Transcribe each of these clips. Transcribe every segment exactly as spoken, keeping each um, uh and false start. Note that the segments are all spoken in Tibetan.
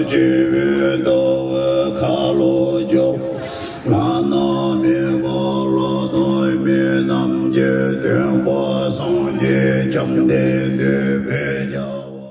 སྤྱི་བོའི་ཟླ་བའི་ཁ་ལོ་སྒྱུར། ང་ནི་མེས་པོ་ལོ་ཏོག་མི་རྣམས་ཀྱི་སྟོན་པ་སངས་རྒྱས་བཅོམ་ལྡན་འདས་དཔལ་རྒྱལ་བ།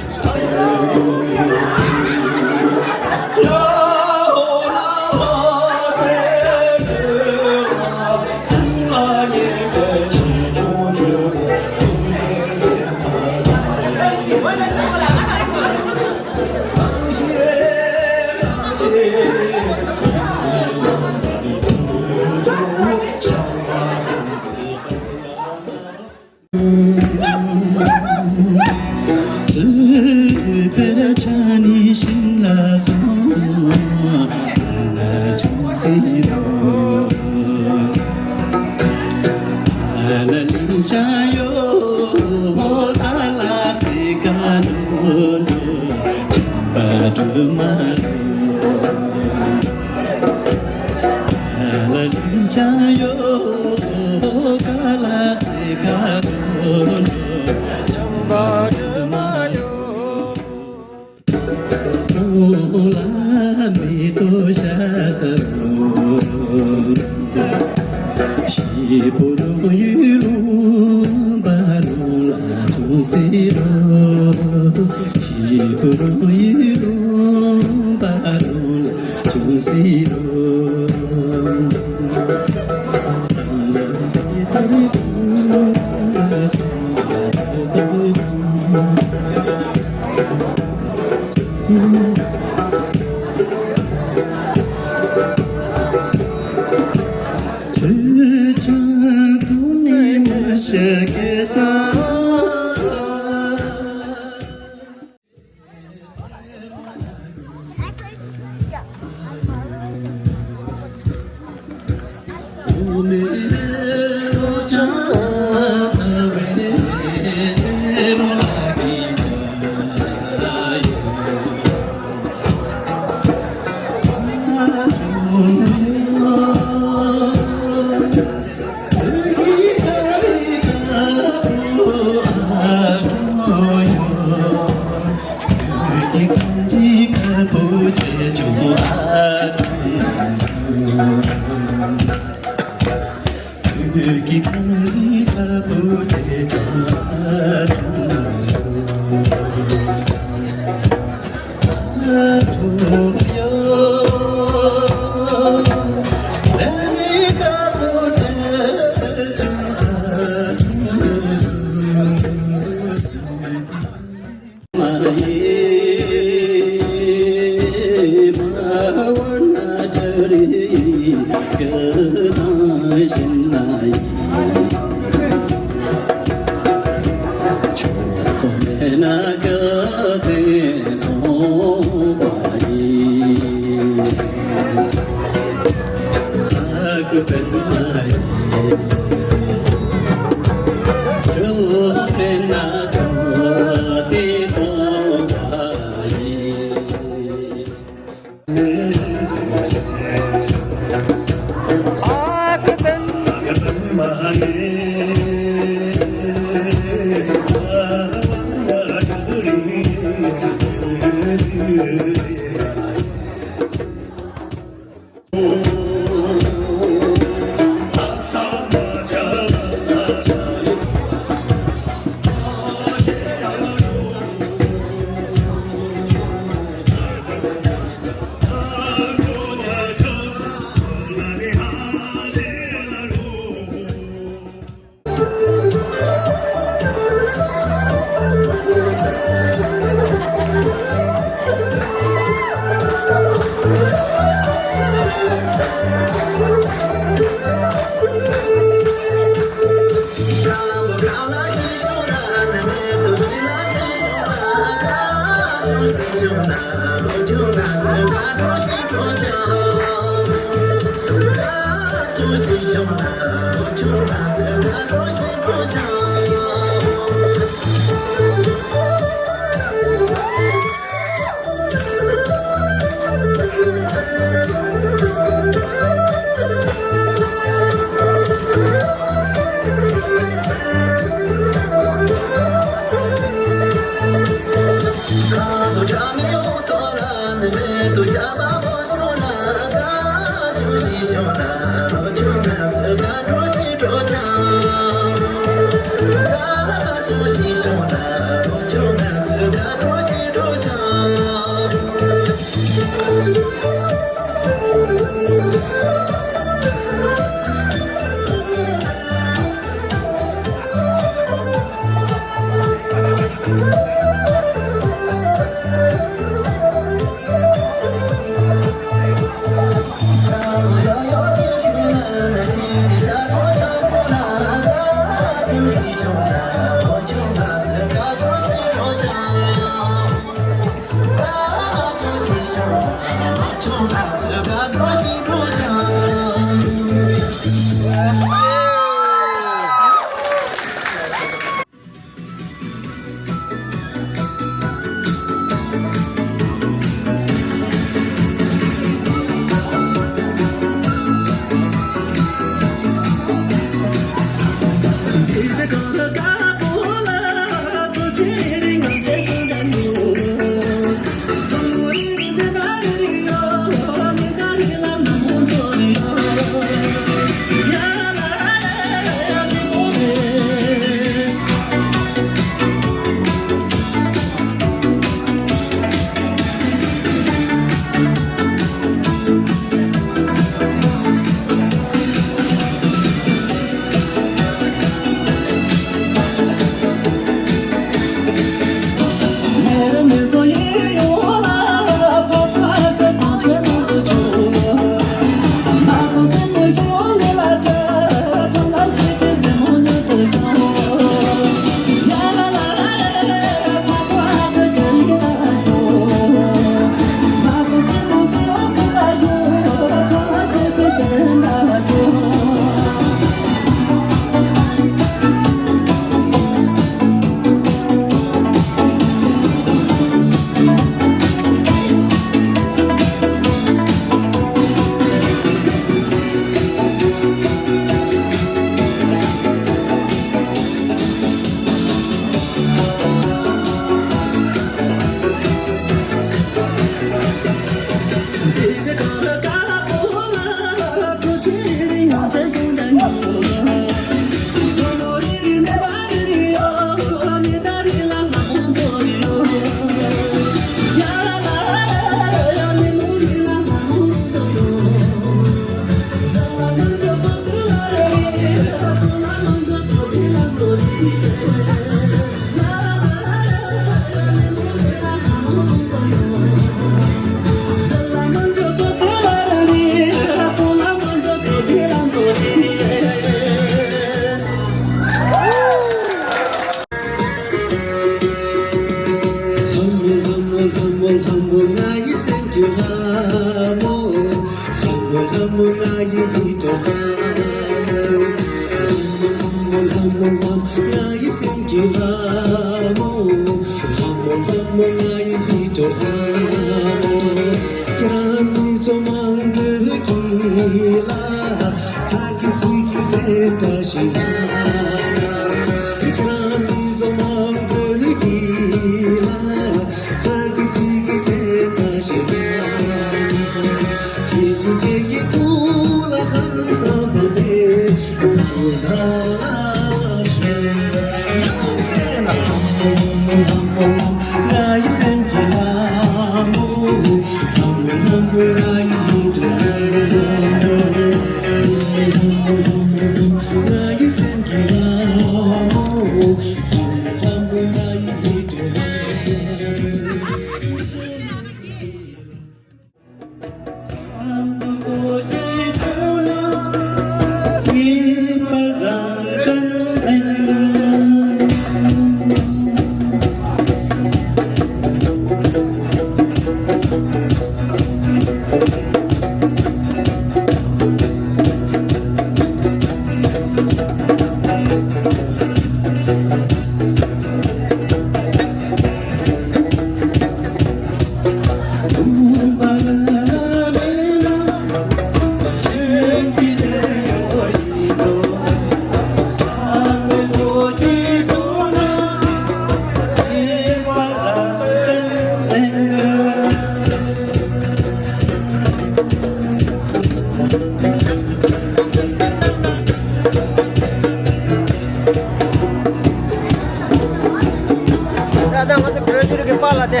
ད་ལྟ་ང་ཚོ་གྲོས་བསྡུར་གྱི་པཱ་ལགས་དེ།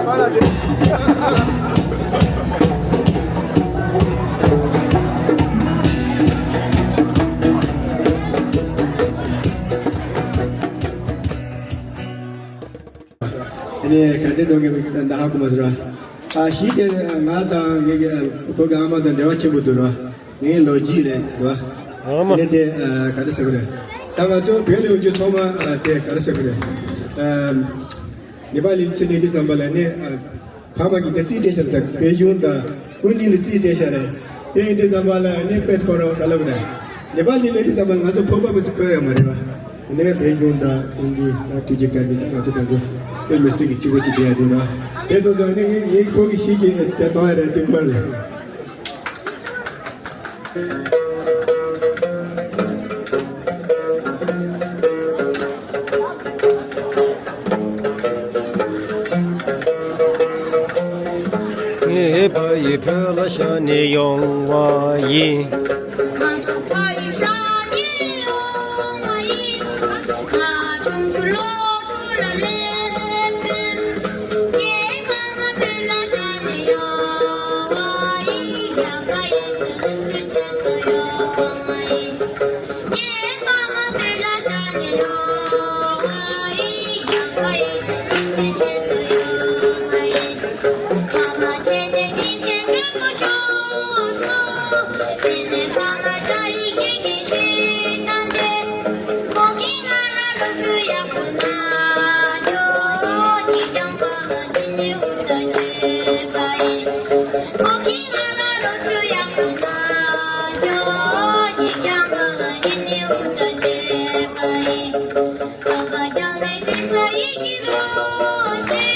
པཱ་ལགས་དེ། ཨ་ནི་ག་འདྲ་འགྲོ་གི་འདུག་ད་ཧ་གོ་མ་སོང་ར། ཨ་གཞི་དེ་ང་དང་ངེད་ཀྱི་བུ་གི་ཨ་མ་དང་འབྲེལ་བ་ཆེན་པོ་འདུག་ར། ངའི་ལོ་རྒྱུས་ལས་འདུག་ར། ཨ་མ། ཨ་ནི་དེ་ག་འདྲ་ཟེར་དགོས་རེད། ད་ང་ཚོ་བོད་ལ་ཡོང་རྒྱུ་ཚང་མ་དེ་ག་འདྲ་ཟེར་དགོས་རེད། ཨ་ནེ་པ་ལི་ཚུར་སླེབས་དུས་ཙམ་པ་ལ་ནི་ཨ་ཕ་མ་གིས་ད་རྩིས་སྤྲད་ཤག་རེད། ད་བོད་གཞུང་དང་སྐུ་ཉིད་ལ་རྩིས་སྤྲད་ཤག་རེད། དེ་ཡིན་དུས་ཙམ་པ་ལ་ནི་དཔེ་ཁོ་རང་ག་ལབ་རེད། ནེ་པ་ལི་སླེབས་དུས་ཙམ་པ་ང་ཚོ་ཕོར་པ་མི་ཚེ་འཁོར་ཡོད་མ་རེད་པ། ནས་བོད་གཞུང་དང་ཁོང་གི་ཐུགས་རྗེ་བཀའ་དྲིན་ང་ཚོ་དང་ཚོ་དཔེ་མི་སྲིད་ཀྱི་སྐྱིད་པོ་ཅིག་བསྡད་ཡ་འདུག་ར། དེ་སོང་ཙང་ནི་ངའི་ངའི་ཕོ་གི་ཤིག་གི་དེ་གཏོང་ཡ་རེད། དེ་འཁོར་རེད། ངའི་ཕ་ཡི་བོད་ལ་ཤར་ནས་ཡོང་བ་ཡིན། ང་ཚོ་ཕ་ཡི་ཤར་ནས་ཡོང་བ་ཡིན། ང་ཆུང་ཆུང་ལོ་ཚོ་ལ་སླེབས་དུས། ངའི་ཕ་མ་བོད་ལ་ཤར་ནས་ཡོང་བ་ཡིན། རྒྱ་གར་ཡུལ་དུ་ལོ་རྒྱུས་ཆེད་དུ་ཡོང་བ་ཡིན། ངའི་ཕ་མ་བོད་ལ་ཤར་ནས་ཡོང་བ་ཡིན། རྒྱ་གར་ཡུལ་དུ་ལོ་རྒྱུས་ཆེད་དུ་ཡོང་བ་ཡིན། ཕ་མ་བྱས་ནས་སྙིང་རྗེ་དགའ་པོ་བྱུང་སོང་། དེ་ནས་ཕ་མ་བྱ་ཡི་སྐད་ཀྱི་ཤིང་རྟ་འདི། ཁོང་གིས་ང་ལ་སློབ་ཕྲུག་ཡག་པོ་གནང་ཆོག་ཉིན་རྒྱང་ཁ་ལ་ཉིན་ནི་འུར་སྒྲ་བྱེད་པ་ཡིན། ཁོང་གིས་ང་ལ་སློབ་ཕྲུག་ཡག་པོ་གནང་ཆོག་ཉིན་རྒྱང་ཁ་ལ་ཉིན་ནི་འུར་སྒྲ་བྱེད་པ་ཡིན། ཀ་ཁ་བྱང་ནས་དྲི་ཟ་ཡི་གེ་རོ་ཞེས།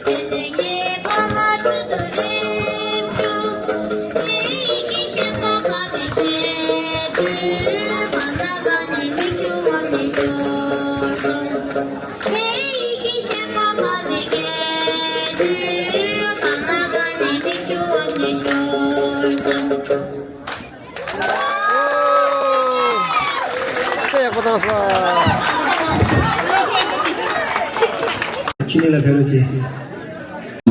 དེ་ནས་ངའི་ཕ་མ་ཐུག་ཏུ་སླེབས་བྱུང་། ངའི་ཡི་གེ་ཤེས་པ་ཕ་མས་བརྒྱབ་དུས། ཕ་མ་དགའ་ནས་མིག་ཆུ་འོང་ནས་ཤོར་སོང་། ངའི་ཡི་གེ་ཤེས་པ་ཕ་མས་བརྒྱབ་དུས། ཕ་མ་དགའ་ནས་མིག་ཆུ་འོང་ནས་ཤོར་སོང་། ཨོ། ཡག་པོ་བཏང་སོང་། ཕྱི་ནས་ལ་ཕེབས་རོགས་བྱེད།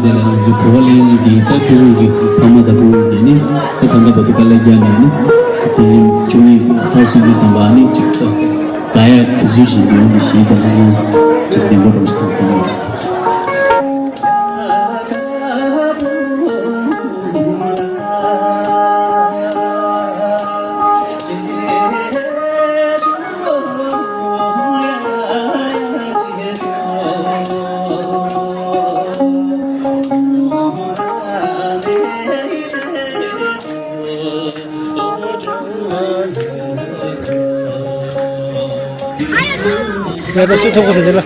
དེ་ལ་ང་ཚོའི་གོ་བ་ལེན་ཡུལ་གྱི་ད་ཕྲུ་གུ་གི་ཕ་མ་དང་ཕྲུ་གུ་དེ་ནི་ད་ད་ལྟ་བར་དུ་དཀའ་ལས་བརྒྱབ་ནས་ནི་འཛིན་རིམ་བཅུ་གཉིས་མཐར་སོན་དུས་ཙམ་པ་ནི་གཅིག་ད་དགའ་ཡག་དུས་ཚོད་ཞིག་འདུག་ནི་ཞིག་དང་ནི་གཅིག་བདེ་པོ་འགྲོ་ཞིག་དང་ཟིན་ཡོད། ཡ་ད་སུ་ཐུག་གོ་དེ་ལ།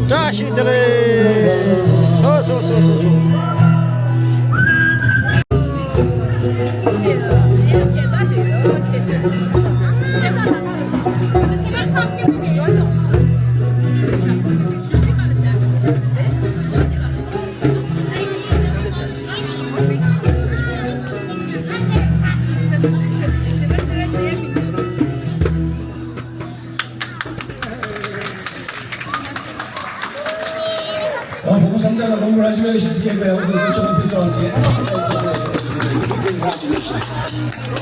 བཀྲ་ཤིས་བདེ་ལེགས། སོ་སོ་སོ་སོ་སོ། ཨ། བུ་མོ་སམ་ཏ་ལ་congratulations བྱས་པའི་འོ་དེ་ཚོ་ཆོག་ཕེབས་ཚར་བྱས། Congratulations།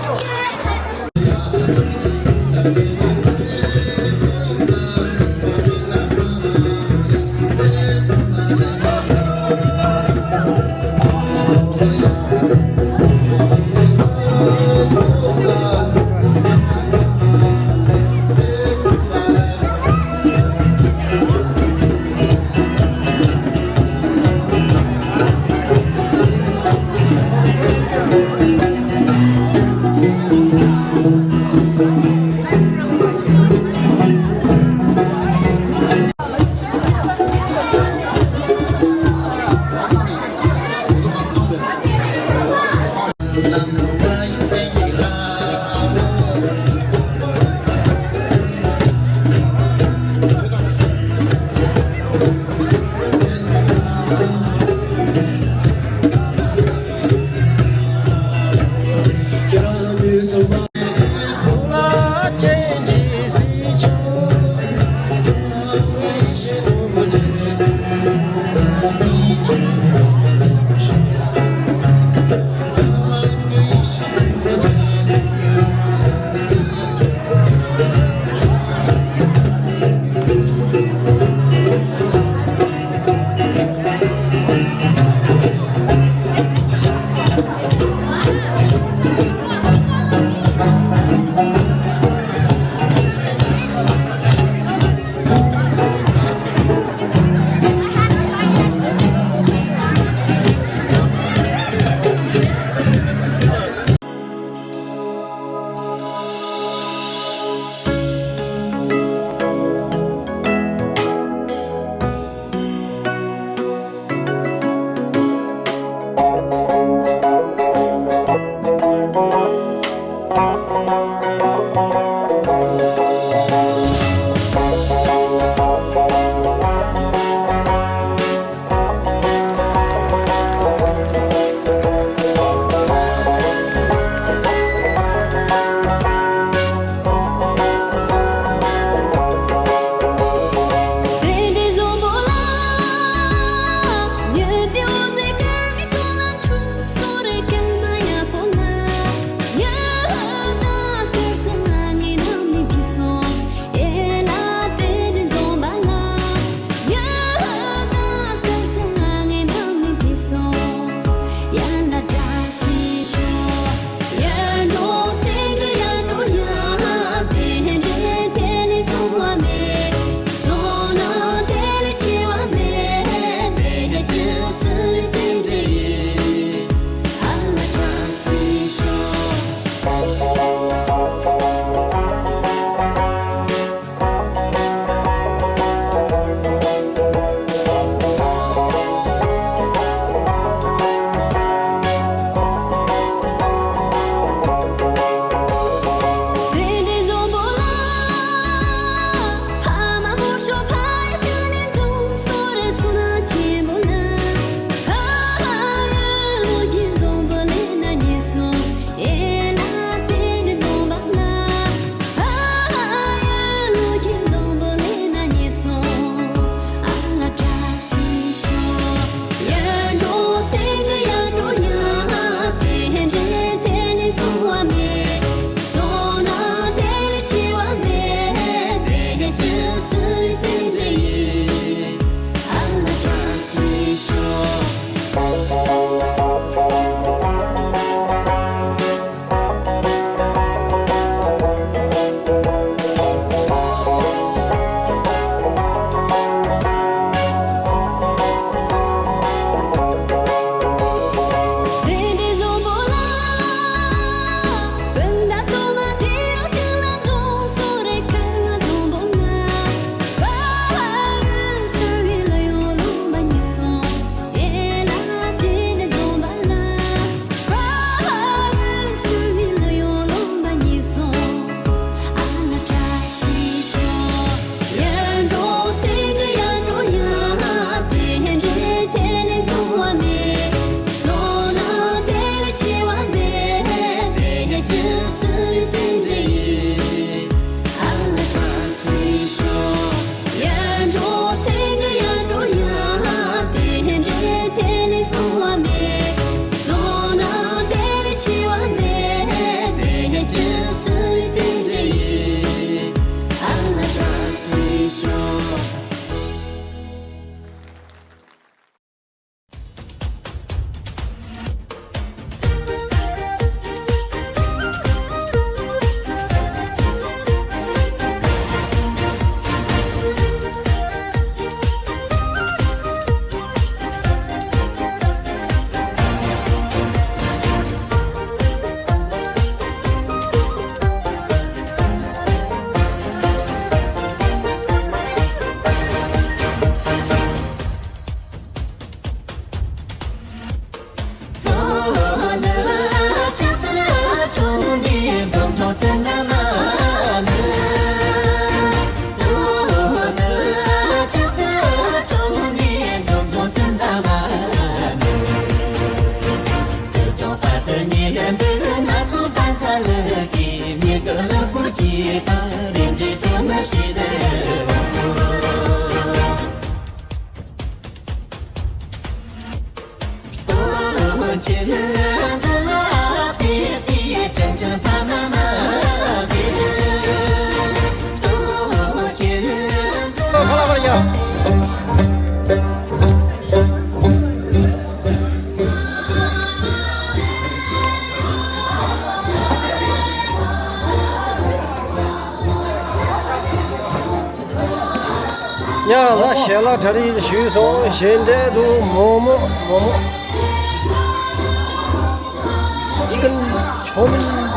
ཡ་ལ་ཞལ་ལག་གྲ་སྒྲིག་ཞུས་སོང་། གཞན་འབྲས་དུ་མོག་མོག་མོག་མོག་ཅི་ཀན་ཆོ་མིན།